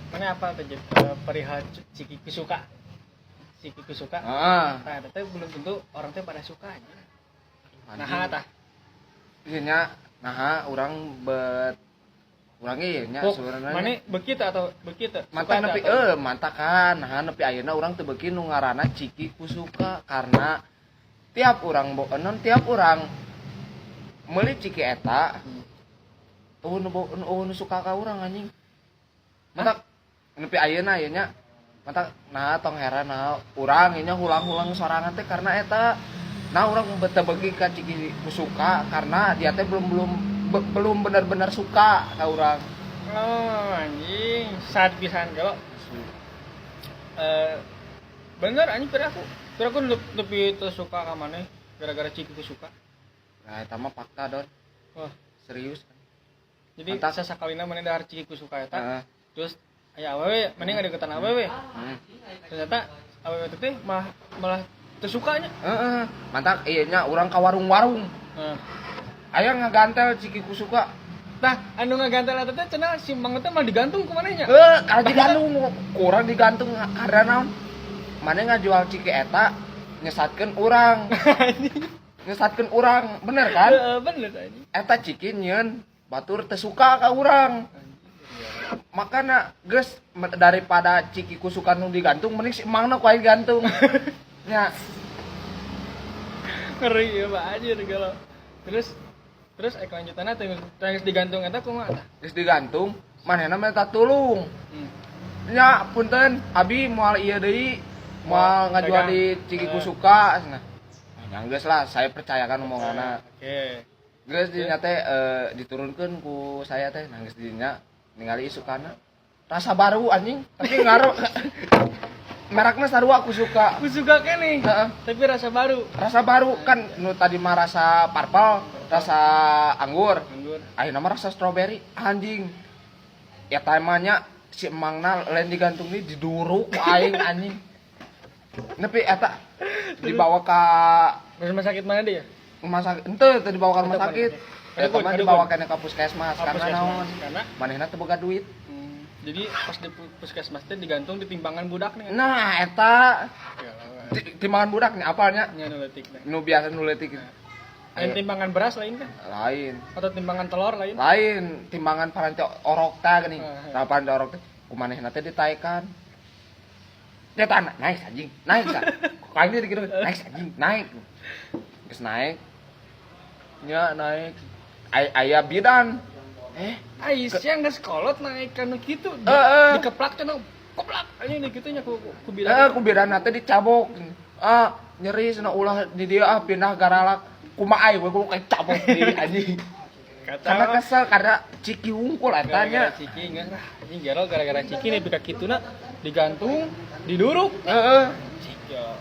Mana apa tuh, perihal Ciki Kusuka, Ciki Kusuka. Heeh. Nah, itu belum tentu orang teh pada suka aja. Anjing. Nah, tah. Iya nya, nah urang bet urang ieu nya Pok, sebenarnya. mana begitu atau begitu? Mantap nepi mantap kan. Nah, nepi ayeuna urang teu beuki nu ngaranna Ciki Kusuka karena tiap urang non tiap urang meuli ciki eta euweuh nu euweuh nu suka ka urang, anjing. Matak nepi ayeuna ieu nya. Matak nah tong heran nah urang ieu nya hulang-hulang sorangan teh karena eta. Nah, urang teu beuki ka Ciki Kusuka karena dia teh belum belum belum benar-benar suka ka urang. Oh, anjing, saat pisan kalau bener anjing, pira aku lebih teu suka ka maneh gara-gara Ciki Kusuka. Nah, eta mah fakta, Don. Wah. Serius. Jadi Mantap. sasakalina maneh dahar Ciki Kusuka eta, terus aya awewe, maneh ngadeukeutan awewe. Ternyata awewe teh teh malah malah teu sukanya. Heeh, mantap iya nya urang ka warung-warung. Heeh. Aya ngagantel Ciki Kusuka. Tah, anu ngagantel eta teh cenah si Mang teh malah digantung ku manehnya. Eh, karena digantung, kurang digantung karena naon? Maneh ngajual ciki eta nyesatkeun urang. Nyesatkeun urang, bener kan? Heeh, bener anjing. Eta ciki nyieun batur teu suka ka urang. Makana geus daripada Ciki Kusuka nu digantung mending si emangna ku aing gantung. Nya. Ngeri ya, Pak, anjir kalau. Terus terus lanjutanna teh geus digantung eta kumaha tah? Geus digantung, manehna minta tulung. Nya punten, abi moal ieu deui, moal Moal ngajual dagang. Di Ciki Kusuka cenah. Nah, geus lah, saya percayakan omonganna. Oke. Geus dinya teh diturunkeun ku saya teh, nah geus dinya ningali isukana. Rasa baru, anjing, tapi ngaruh merekna sarua Kusuka. Kusuka keneh. Heeh. Tapi rasa baru. Rasa baru kan nu tadi mah rasa purple, rasa anggur. Anggur. Ayeuna mah rasa strawberry, anjing. Ya temanya si emangna lain digantung nih, diduruk ku aing, anjing. Nepi eta dibawa ke Rumah sakit mana dia? Rumah sakit, ente teu dibawa ke rumah Ente, sakit. mana? Eta mah Kadukun. Dibawa ke puskesmas Oh, karena puskesmas. naon? Karena Manehna teu boga duit. Jadi pas di puskesmas teh digantung di timbangan budak nih. Nah, eta Ya lah. timbangan budak nih apalnya? Nya nu leutik teh. Nu biasa nu leutik. Lain timbangan beras lain kan? Lain. Atau timbangan telur lain? Lain, timbangan paranti orok tah geuning. Heeh. Nah, paranti orok teh ku manehna teh ditaekan. Dia tanah, naik anjing, naik kan. Kali ini gitu, naik anjing, naik. Geus naik. Nya naik. Aya bidan. Eh, Ai siang geus kolot naik kanu kitu. Heeh. Dikeplak cenah. Keplak anjing di kitu nya ku bidan. Eh, ku bidan teh dicabok. Ah, nyeri cenah, ulah di dieu ah, pindah garalak. Kumaha aing we kudu kayak cabok di anjing. Kata Karena kesel karena ciki wungkul eta nya. gara-gara ciki geus lah anjing gero gara-gara ciki nih bika kituna digantung, diduruk. Heeh. Ciki ya.